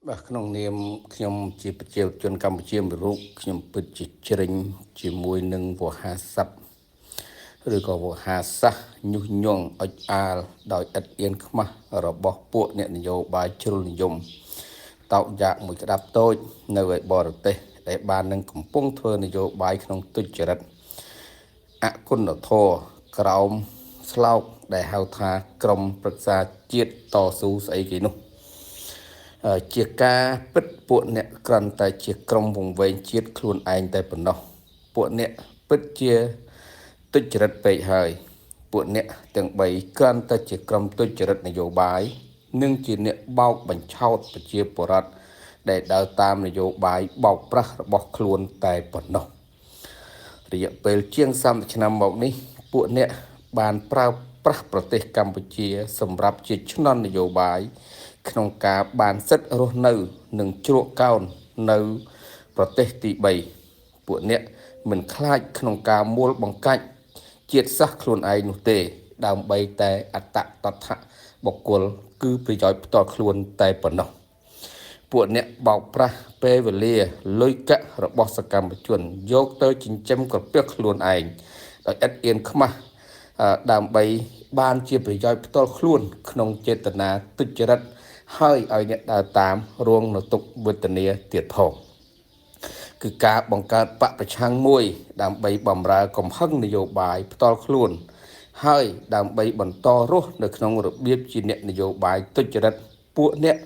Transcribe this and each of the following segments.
បាទក្នុងនាមខ្ញុំជាប្រជាជនកម្ពុជាមួយរូបខ្ញុំពិតជាជ្រិញជាមួយនឹងវោហាស័ព្ទឬក៏វោហាសាសញុះញង់អុចអាលដោយឥតអៀនខ្មាស់របស់ពួកអ្នកនយោបាយជ្រុលនិយមតោកយ៉ាកមួយក្តាប់តូចនៅឯបរទេសដែលបាននឹងកំពុងធ្វើនយោបាយក្នុងទុច្ចរិតអគុណធម៌ក្រោមស្លោកដែលហៅថាក្រមប្រឹក្សាជាតិតស៊ូស្អីគេនោះ ជាការពិតពួកអ្នកគ្រាន់តែជាក្រុមវង្វេងជាតិខ្លួនឯងតែប៉ុណ្ណោះពួកអ្នកពិតជាទុច្ចរិតពេកហើយពួកអ្នកទាំង3គ្រាន់តែជាក្រុមទុច្ចរិតនយោបាយនិងជាអ្នកបោកបញ្ឆោតប្រជាពលរដ្ឋដែលដើរតាមនយោបាយបោកប្រាស់របស់ខ្លួនតែប៉ុណ្ណោះរយៈពេលជាង30ឆ្នាំមកនេះពួកអ្នកបានប្រើប្រាស់ប្រទេសកម្ពុជាសម្រាប់ជាឆ្នន់នយោបាយក្នុងការបានសិទ្ធិរស់នៅនិងជ្រកកោននៅប្រទេសទី3ពួកអ្នកមិនខ្លាចក្នុងការមួលបង្កាច់ជាតិសាសន៍ខ្លួនឯងនោះទេដើម្បីតែអត្តតថៈបុគ្គលគឺប្រយោជន៍ផ្ទាល់ខ្លួនតែប៉ុណ្ណោះពួកអ្នកបោកប្រាស់ពេលវេលាលុយកាក់របស់សកម្មជនយកទៅចិញ្ចឹមក្រពះខ្លួនឯងដោយឥតអៀនខ្មាស់ដើម្បីបានជាប្រយោជន៍ផ្ទាល់ខ្លួនក្នុងចេតនាទុច្ចរិតហើយឲ្យអ្នកដើរតាមរងនៅទុក្ខវេទនាទៀតផងគឺការបង្កើតបកប្រឆាំងមួយដើម្បីបំរើកំហឹងនយោបាយផ្ទាល់ខ្លួនហើយដើម្បីបន្តរស់នៅក្នុងរបៀបជាអ្នកនយោបាយទុច្ចរិតពួកអ្នក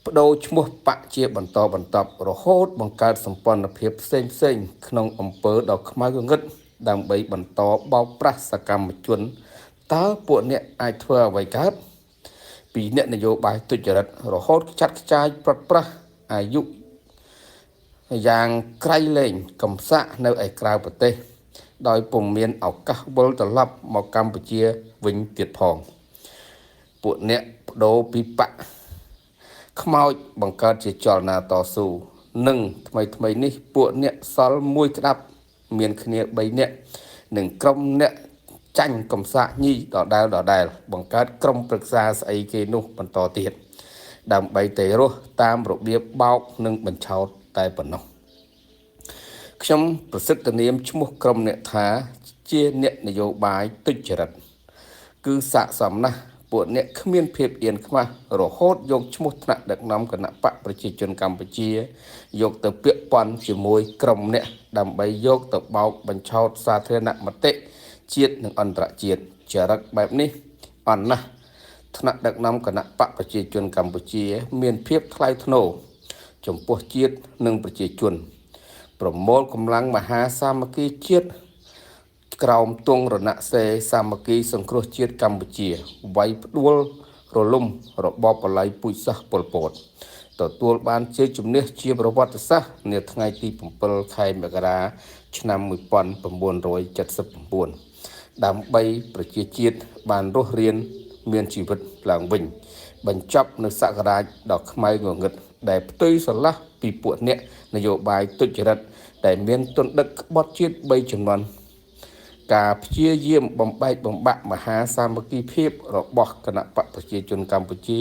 បដូរឈ្មោះបកជាបន្តបន្ទាប់រហូតបង្កើតសម្ព័ន្ធភាពផ្សេងផ្សេងក្នុងអំពើដ៏ខ្មៅងងឹតដើម្បីបន្តបោកប្រាស់សកម្មជនតើពួកអ្នកអាចធ្វើអ្វីកើតពីអ្នកនយោបាយទុច្ចរិតរហូតចាត់ខ្ចាយប្រត់ប្រាស់អាយុយ៉ាងក្រៃលែងកំសាកនៅឯក្រៅប្រទេសដោយពុំមានឱកាសវិលត្រឡប់មកកម្ពុជាវិញទៀតផងពួកអ្នកបដូរពីបកខ្មោចបង្កើតជាចលនាតស៊ូនិងថ្មីថ្មីនេះពួកអ្នកសល់មួយក្តាប់មានគ្នា3នាក់និងក្រុមអ្នកចាញ់កំសាកញីដដែលដដែលបង្កើតក្រុមប្រឹក្សាស្អីគេនោះបន្តទៀតដើម្បីតែរស់តាមរបៀបបោកនិងបញ្ឆោតតែប៉ុណ្ណោះខ្ញុំប្រសិទ្ធនាមឈ្មោះក្រុមអ្នកថាជាអ្នកនយោបាយទុច្ចរិតគឺស័ក្តិសមណាស់ពួកអ្នកគ្មានភាពអៀនខ្មាស់រហូតយកឈ្មោះថ្នាក់ដឹកនាំគណៈបកប្រជាជនកម្ពុជាយកទៅពាក់ព័ន្ធជាមួយក្រុមអ្នកដើម្បីយកទៅបោកបញ្ឆោតសាធារណមតិជាតិនិងអន្តរជាតិចរិតបែបនេះអន់ណាស់ថ្នាក់ដឹកនាំគណៈបកប្រជាជនកម្ពុជាមានភាពថ្លៃថ្នូរចំពោះជាតិនិងប្រជាជនប្រមូលកម្លាំងមហាសាមគ្គីជាតិក្រោមទងរណសេរីសាមគ្គីសង្គ្រោះជាតិកម្ពុជាវាយផ្ដួលរលំរបបបល័យពូជសាសន៍ប៉ុលពតទទួលបានជ័យជំនះជាប្រវត្តិសាស្ត្រនាថ្ងៃទី7ខែមករាឆ្នាំ1979ដើម្បីប្រជាជាតិបានរស់រានមានជីវិតឡើងវិញបញ្ចប់នៅសករាជដ៏ខ្មៅងងឹតដែលផ្ទុយស្រឡះពីពួកអ្នកនយោបាយទុច្ចរិតដែលមានទណ្ឌិតក្បត់ជាតិ3ចំនួនការព្យាយាមបំបែកបំបាក់មហាសាមគ្គីភាពរបស់គណៈបកប្រជាជនកម្ពុជា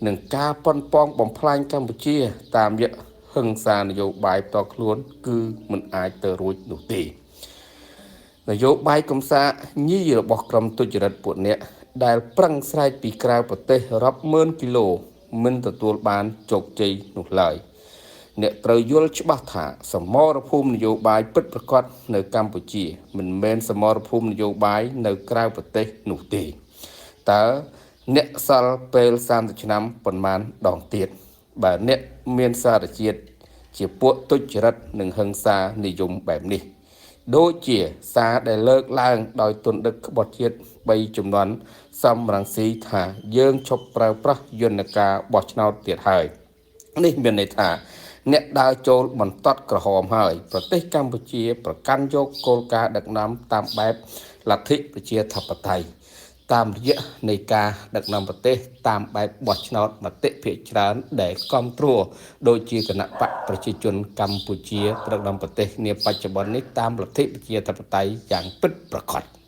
និងការប៉ុនប៉ងបំផ្លាញកម្ពុជាតាមរយៈហិង្សានយោបាយផ្ទាល់ខ្លួនគឺមិនអាចទៅរួចនោះទេនយោបាយកំសាកញីរបស់ក្រុមទុច្ចរិតពួកអ្នកដែលប្រឹងស្រែកពីក្រៅប្រទេសរាប់ម៉ឺនគីឡូមិនទទួលបានជោគជ័យនោះឡើយអ្នកត្រូវយល់ច្បាស់ថាសមរភូមិនយោបាយពិតប្រាកដនៅកម្ពុជាមិនមែនសមរភូមិនយោបាយនៅក្រៅប្រទេសនោះទេតើអ្នកសល់ពេល30ឆ្នាំប៉ុន្មានដងទៀតបើអ្នកមានសារជាតិជាពួកទុច្ចរិតនិងហិង្សានិយមបែបនេះដូចជាសារដែលលើកឡើងដោយទណ្ឌិតក្បត់ជាតិ3ចំនួនសំរងស៊ីថាយើងឈប់ប្រើប្រាស់យន្តការបោះឆ្នោតទៀតហើយនេះមានន័យថាអ្នកដើរចូលបន្ទាត់ក្រហមហើយប្រទេសកម្ពុជាប្រកាន់យកគោលការណ៍ដឹកនាំតាមបែបលទ្ធិប្រជាធិបតេយ្យតាមរយៈនៃការដឹកនាំប្រទេសតាមបែបបោះឆ្នោតមតិភាគច្រើនដែលគ្រប់គ្រងដូចជាគណៈបកប្រជាជនកម្ពុជាដឹកនាំប្រទេសនាបច្ចុប្បន្ននេះតាមលទ្ធិប្រជាធិបតេយ្យយ៉ាងពិតប្រាកដ។